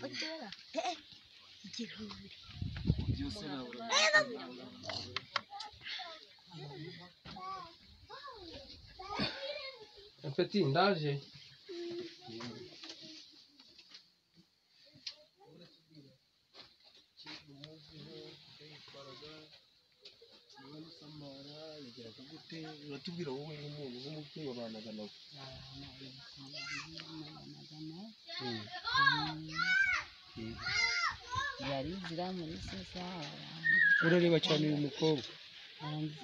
Batera igihumbi byose nabura. Petit, ndaje. Uratubwira wowe nk'umuntu nk'umubyeyi wabanaga nawe. Yarizira muri sesa. Urareba cyane uyu mukobwa.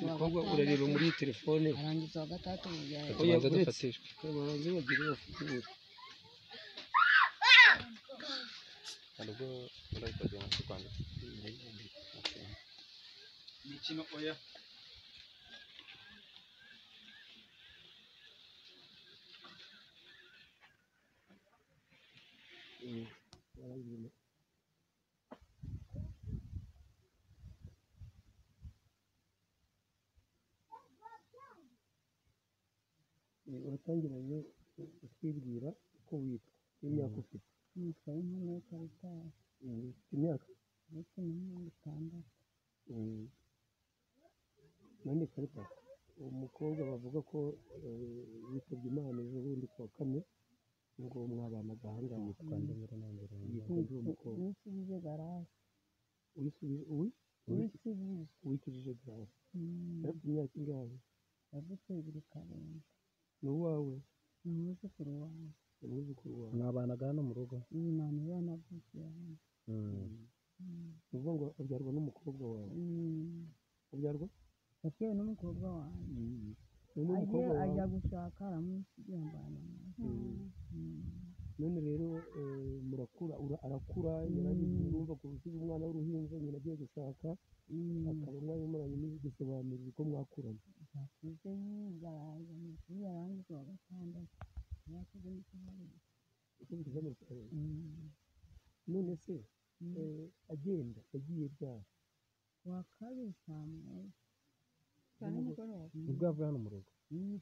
Umukobwa urareba muri telefone. Arangiza wa gatatu. Oya dufatishwe. Babanze bagire bafungure. Ntabwo urabikoze nka kwandika. Mikino oya. Uratangiranye utwibwira uko witwa n'imyaka ufite. Nitwa Inkomere Caritas. Ufite imyaka? Ndetse na 60. None Caritas, umukobwa bavuga ko yitabye Imana ejo bundi kuwa kane, ngo mwabanaga aha ngaha. Yitwa nde muri nambere? Yitwa nde uwo mukobwa? Uwisubije Garasi. Uwisubije? Uwisubije. Uwikijije Garasi. Afite imyaka ingahe? Yavutse 27. Ni uwawe? Ni umwuzukuru wanjye. Umwuzukuru wawe. Mwabanaga hano mu rugo? Iyi mama yanavukiye hano. Ni ukuvuga ngo abyarwa n'umukobwa wawe? Abyarwa? Yabyawe n'umukobwa wanjye. None umukobwa wawe ajya gushaka aramusigira mbana nawe. None rero murakura, arakura, yarabizi, urumva ko usize umwana w'uruhinja nyina agiye gushaka, akaba mwari muranye dusobanurira uko mwakuranye. Yakuze yiga araza mu ishuri arangiza wa gatandatu. Yakuze n'ikibazo. None se agenda yagiye ryari? Wa kabiri saa moya. Nibwo yavuye hano mu rugo? Iyi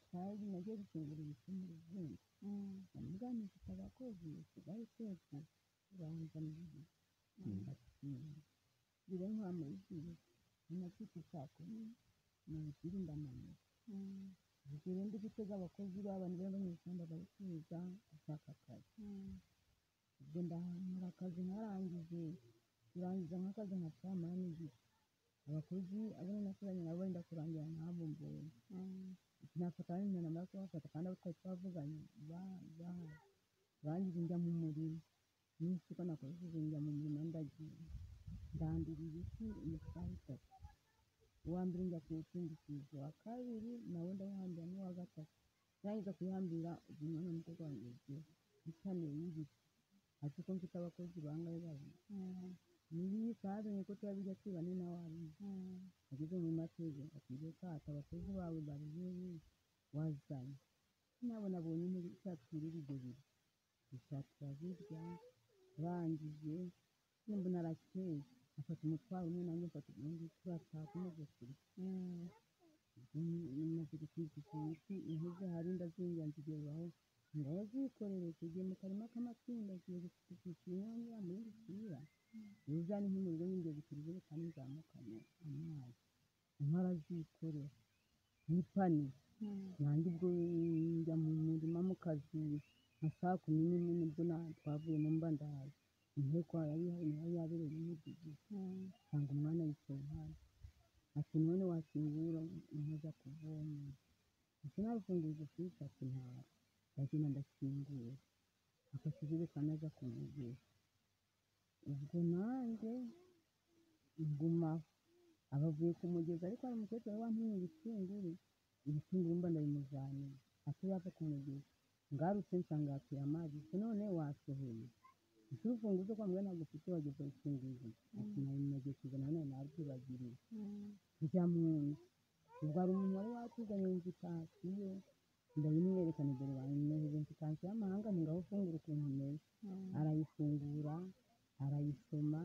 nagiye gukingura ibiti mu ruzingo. Ndamubwira mfite abakozi usigaye uteka ubanza mu rugo. Bire nka muri bibiri. Nabyutse saa kumi n'ebyiri ndamanuka. Ubwo ndi gutega abakozi b'abantu b'abanyeshyamba bari kuza gushaka akazi. Ubwo ndahanyura akazi nkarangije, turangiza nk'akazi nka saa moya n'igice. Abakozi abo nakoranye nabo wenda kurangira ntabwo mbonye. Nafata namara kubafata kandi abo twari twavuganye bahari. Barangije njya mu murima. N'isuka nakoresheje njya mu murima ndagiye. Ndandura ibiti imitwaro itatu. Uwa mbere njya kuwupfundikiza, uwa kabiri nawo ndawuhambira n'uwa gatatu. Nrangiza kuyihambira ubwo umwana w'umukobwa wanjye yagiye ipaniye y'ibiti. Ati ko mfite abakozi bangahe babiri. Nibi twazanye ko turabijya twiba ni nawe abizi. Ageze mu matege ati reka ati abakozi bawe bari hehe wazanye. Nabo nabonye intebe isatira ibyo biri. Isatira birya rangije mbona arakeye afata umutwaro umwe nanjye mfata undi turataha tumaze kurya. Maze gutwikira ibiti inkwi zihari ndazingira nzigezaho ngaho zikorere tugiye mu karima k'amatunda tugiye gutwikira inyanya muri rusiya. Uzane inkwi mu rugo ngiye gutira ijerekani nzamukane amazi. Inkwi arazikorera n'ipani. Nanjye ubwo njya mu murima mu kazi nka saa kumi n'imwe nibwo twavuyemo mba ndaje. Inteko yari yabereye umudugudu. Nsanga umwana yicaye hano. Ati none wakingura nkaja kuvoma. Ese nta rufunguzo ufite? Ati ntarwo. Ndagenda ndakingura. Afata ijerekani aja ku mugezi. Ubwo nanjye ngumaho. Aba avuye ku mugezi ariko hari umukecuru wari wantumye ibitunguru, ibitunguru mba ndabimujaniye. Ati yava ku mugezi. Ngarutse nsanga yatuye amazi. Ese none wasohoye? Ese urufunguzo kwa muganga ntabwo ufite wageze urufunguzo? Ati nagiye kuzana none narwibagiriye. Njya mu nzu. Ubwo hari umuntu wari watuzanye invitasiyo, ndayimwereka nti dore banyohereje invitasiyo y'amahanga nti ngaho ufungura ukuntu imeze. Arayifungura, arayisoma,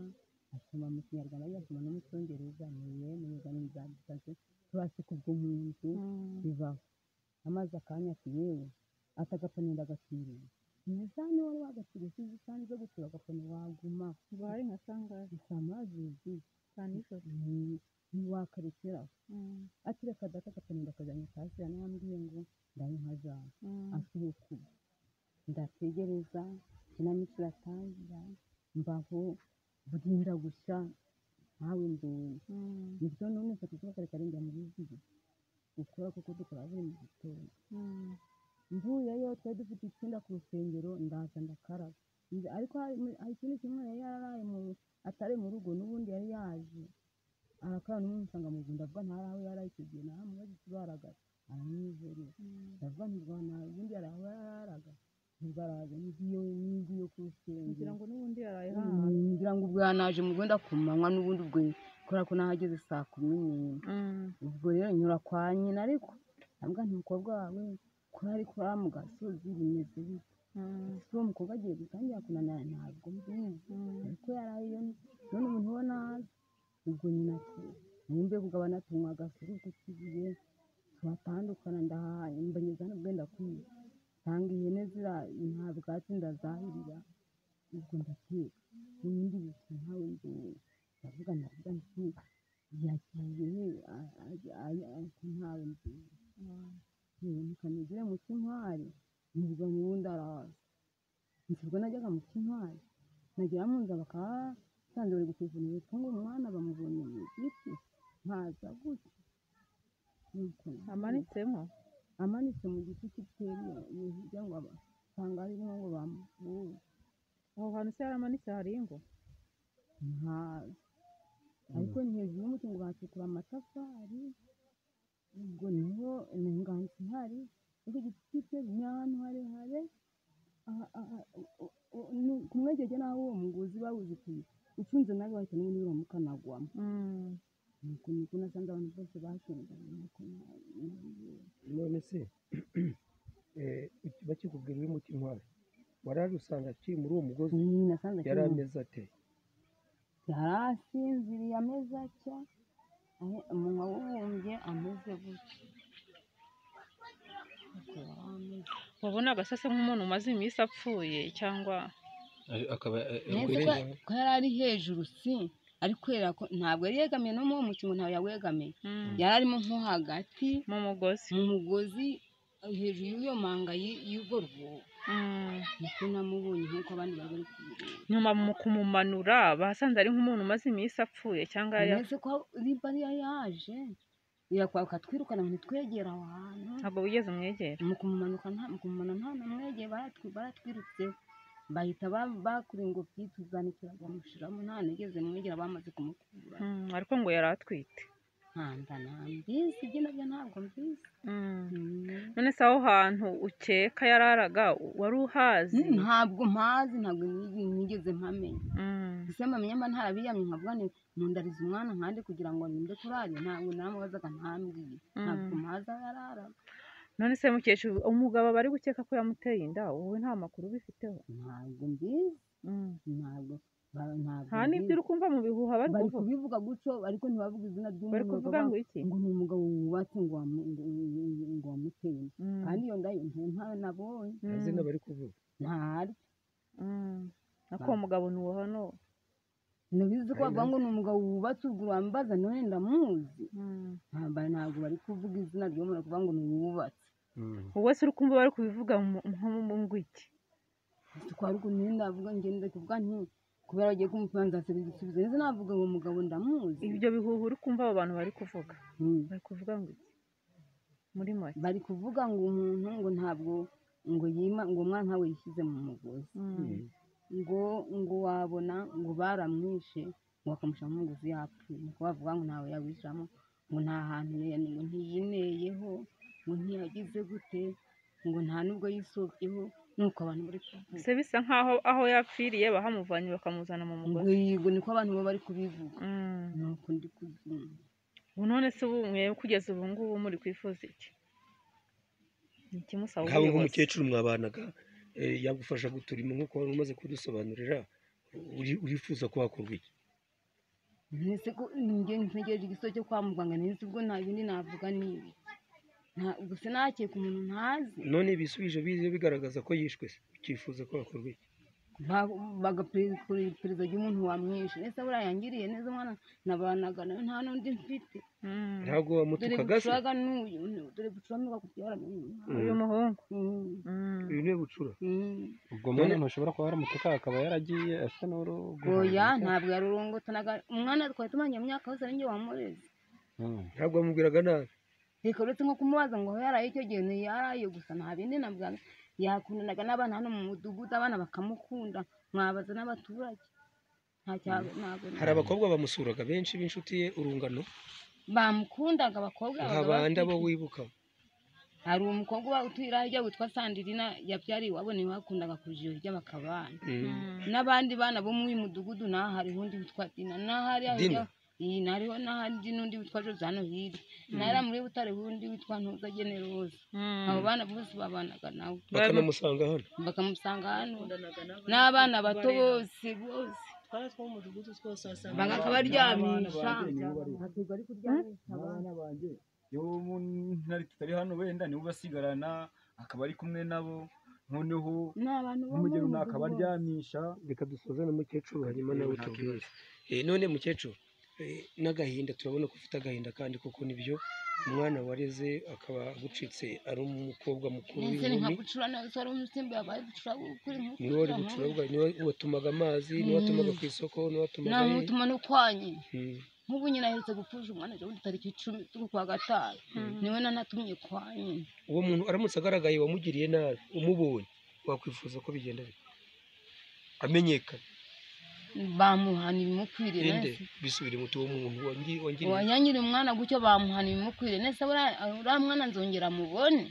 asoma mu Kinyarwanda ayasoma no mu Cyongereza, ntiyemeza n'inzandiko turaseka ubwo mu nzu bibaho. Amaze akanya ati yewe ati agapaniye ndagatiriye. Izi saha niwe wari wagategetse izi saha zo gutura agaponi waguma. Bari nka sangahe? Saa moya zuzuye. Saa nijoro. Ntiwakarekeraho. Ati reka data agaponi ndakajyanye kasi yanambwiye ngo ndayinkajana. Asohoka ubu. Ndategereza ikinamico iratangira mbaho burinda gushya ntawe mbonye. Mu gitondo none mfata isuka kare kare njya mu biziba gukora kuko dukora buri mu gitondo. Mvuyeyo twari dufite itsinda ku rusengero ndaza ndakaraba. Ariko hari ikindi kimwe yari yararaye atari mu rugo n'ubundi yari yaje arakaraba n'ubundi nsanga mu nzu ndavuga ntari aho yaraye icyo gihe naramubaza ikibaraga aramwihorera. Ndavuga nti rwana ubundi yari aho yararaga ntibaraza ngiye ku rusengero. Ngira ngo n'ubundi yaraye hano. Ngira ngo ubwo yanaje mu Rwanda ku manywa n'ubundi ubwo kubera ko nahageze saa 11. Ubwo rero nyura kwa nyina ariko ndavuga nti umukobwa wawe ko ari kuri mu gasozi bimeze bite? Ese uwo mukobwa agiye gutangira kunanira ntabwo mbizi ariko yaraye none umuntu ubona azi. Ubwo nyina ati nimbe kugabana tunywa agasuru ku kibuye turatandukana ndahaye mbanyuze hano bwenda kwiba nsanga ihene zira nta bwatsi ndazahirira ubwo ndateka n'ibindi bintu ntawe mbonye. Ndavuga nti yagiye ntawe mbonye. Ntikanigire mu cy'intwari nubwo n'ubundi araza. Ubwo najyaga mu cy'intwari nagera mu nzu bakasanze bari gutelefona hepfo ngo umwana bamubonye mu giti nkaza gutya. Amanitsemo? Amanitse mu giti cy'iteri hirya ngo basanga harimo ngo bamuvuye. Aho hantu se yaramanitse hari ingo? Ntazi. Ariko ni hejuru y'umuti ngo bacukura amatafari ubwo niho inganzo ihari ariko igiti cy'iteri ni ahantu harehare kumwegege n'aho uwo mugozi bawuzitiye ucunze nabi wahita n'ubundi uramukanagwamo. Nuko niko nasanze abantu bose bashunganye nuko none se bakikubwira uri mu cy'intwari waraje usanga akiri muri uwo mugozi yari ameze ate? Yari asinziriye ameze atya umunwa wubumbye ameze gutya. Wabonaga se nk'umuntu umaze iminsi apfuye cyangwa akaba ko yari ari hejuru si ari kwera ko ntabwo yari yegamiye no mu mukingo ntabwo yawegamiye yari arimo nko hagati mu mugozi hejuru y'iyo manga y'urwo rwobo. Niko namubonye nk'uko abandi bari bari kubireba. Nyuma mu kumumanura basanze ari nk'umuntu umaze iminsi apfuye cyangwa mbese ko riba yaje irakwaka twirukana ngo ntitwegere aho hantu. Ntabwo wigeze umwegera? Mu kumumanuka nta namwegeye baratwirutse bahita bakura ingobyi tuzanikira bamushiramo nta nigeze mwegera bamaze kumukura. Ariko ngo yari atwite. Nta mbizi ibyo nabyo ntabwo mbizi. None se aho hantu ukeka yararaga wari uhazi? Ntabwo mpazi ntabwo nigeze mpamenya. Ese mpamenya mba ntarabiyamye nkavuga nti mundariza umwana nkande kugira ngo ninde kurarira ntabwo namubazaga ntambwiye ntabwo mpazi aho yararaga. None se mukecuru umugabo bari gukeka ko yamuteye inda wowe nta makuru ubifiteho? Ntabwo mbizi ntabwo nta n'ibyo uri kumva mu bihuha bari kubivuga gutyo ariko ntibavuga izina ry'umuntu bari kuvuga ngo iki? Ngo ni umugabo wubatse ngo wamuteye inda kandi iyo nda ntayo nabonye. Nta zina bari kuvuga? Ntaryo. Ariko uwo mugabo ni uwo hano? Nabizi ko bavuga ngo ni umugabo wubatse ubwo urambaza none ndamuzi. Ntabwo bari kuvuga izina ry'uwo muntu kuvuga ngo ni uwubatse. Wowe se uri kumva bari kubivuga ngo iki? Twari ndavuga ngenda kuvuga nti kubera bagiye kumupima nzasubiza igisubizo neza navuga ngo umugabo ndamuzi. Ibyo bihuha uri kumva abo bantu bari kuvuga bari kuvuga ngo iki? Muri make bari kuvuga ngo umuntu ngo ntabwo ngo yima ngo umwana ntawe yishyize mu mugozi ngo wabona ngo baramwishe ngo bakamushyira mu mugozi yapfuye nuko bavuga ngo ntawe yawishyiramo ngo nta hantu ngo ntiyineyeho ngo ntiyagize gute ngo nta nubwo yisobyeho nuko abantu bari kuvuga. Se bisa nkaho aho yapfiriye bahamuvanye bakamuzana mu mugozi. Yego niko abantu baba bari kubivuga. Nuko ndi kubyumva. Ubu none se ubu mwe kugeza ubu ngubu muri kwifuza iki? Ni ikimusaba nkawe nk'umukecuru mwabanaga yagufasha guturima nk'uko wari umaze kudusobanurira urifuza ko hakorwa iki? Nese ko njye ntegereje igisubizo cyo kwa muganga nese ubwo nta bindi navuga ni ibi. Ubwo sinakeka umuntu ntazi. None ibisubije bize bigaragaza ko yishwe se ukifuza ko hakorwa iki? Bagaperereza ry'umuntu wamwishe. Nese buriya yangiriye neza umwana nabanaga nawe nta n'undi mfite. Ntabwo Dore wamutukaga se? Bucuraga n'uyu, dore Bucura nuga kubyara n'uyu. Uyu muhungu. Uyu niwe Bucura. Ubwo mwana ntushobora kuba waramutuka akaba yaragiye asa n'urugo? Oya, ntabwo yarurongotanaga. Umwana twari tumaranye imyaka yose ari njye wamureze. Ntabwo wamubwiraga nabi? Reka, uretse nko kumubaza ngo aho yaraye icyo gihe, ntiyaraye gusa, nta bindi nabwaga. Yakundanaga n'abana hano mu mudugudu, abana bakamukunda, mwabaza n'abaturage. Nta cyago ntabwo. Hari abakobwa bamusuraga benshi b'inshuti ye, urungano? Bamukundaga abakobwa Nka babaga bande abo bafite. wibuka? Hari umukobwa uba utuye hirya witwa Sandirina, yabyariye iwabo, niwe wakundaga kuja iyo hirya bakabana. N'abandi bana bo muri uyu mudugudu, naho hariho undi witwa Dina, naho hariya Dina? Hirya iyi hariho n'ahandi n'undi witwa Jose hano hirya, n'ahariya muri Butare undi witwa Ntuza Generose. Abo bana bose babanaga nawe. Bakanamusanga hano? Bakamusanga hano, n'abana bato bose bose. Twari two mu mudugudu twose wasanga Bakabaryamisha. Akirirwa ari kuryamisha N'abana banjye iyo ntari tutari hano wenda niwe ubasigarana, akaba ari kumwe nabo, noneho Ni abantu bo nk'umugeni muri uyu runaka mudugudu bose. abaryamisha. Reka dusoze na mukecuru, hanyuma nawe Nta utubwire. None mukecuru, n'agahinda turabona ko ufite agahinda, kandi koko nibyo, umwana wareze akaba agucitse ari umukobwa mukuru Nese ni nka w'inkumi. Bucura nawe se wari umusimbi, yabaye Bucura kuri Niwe wari Bucura bwa, niwe watumaga amazi, niwe watumaga ku isoko, niwe watumaga he. Namutuma no kwa nyina. Nk'ubu nyina aherutse gupfusha umwana ejo bundi tariki 10 z'ukwa gatanu, niwe nanatumye kwa nyina. Uwo muntu aramutse agaragaye wamugiriye nabi, umubonye wakwifuza ko bigenda bite, amenyekana? Bamuhana ibimukwiriye. Inde? Nese Bisubire muti uwo muntu wangiriye wanyanyira umwana gutyo, bamuhana ibimukwiriye. Nese uriya mwana nzongera mubone?